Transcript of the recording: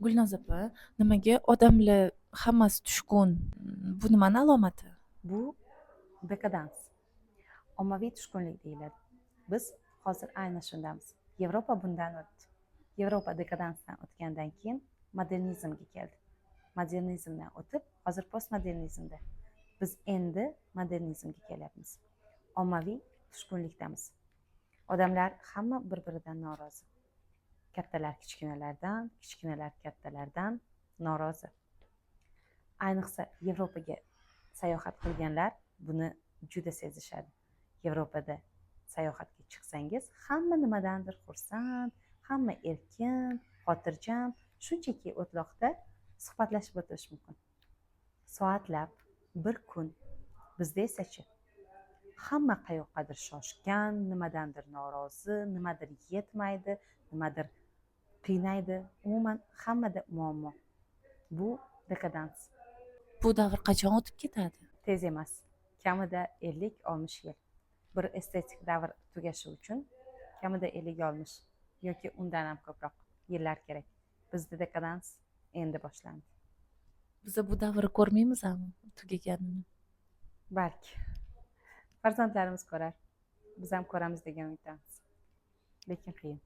Gulnoza opa, nimaga odamlar hammasi tushkun? Bu nimani alomati? Bu dekadans, ommaviy tushkunlik deyiladi. Biz hozir aynan shundamiz. Yevropa bundan o'tdi. Yevropa dekadansdan o'tgandan keyin modernizmga keldi. Modernizmdan o'tib, hozir postmodernizmda. Biz endi modernizmga kelyapmiz. Ommaviy tushkunlikdamiz. Odamlar hamma bir biridan norozi. Kattalar kichkinalardan, kichkinalar kattalardan norozi. Ayniqsa, Yevropaga sayohat qilganlar buni juda sezishadi. Yevropada sayohatga chiqsangiz, hamma nimadandir xursand, hamma erkin, xotirjam. Shunchaki o'tloqda suhbatlashib o'tirish mumkin soatlab, bir kun. Bizda esachi, hamma qayoqqadir shoshgan, nimadandir norozi, nimadir yetmaydi, nimadir qiynaydi. Umuman, hammada muammo. Bu dekadans. Bu davr qachon o'tib ketadi? Tez emas, kamida 50-60 yil. Bir estetik davr tugashi uchun kamida 50-60 yoki undan ham ko'proq yillar kerak. Bizda dekadans endi boshlandi. Biza bu davrni ko'rmaymizmi tugaganini? Balki farzandlarimiz ko'rar. Biz ham ko'ramiz degan umiddamiz, lekin qiyin.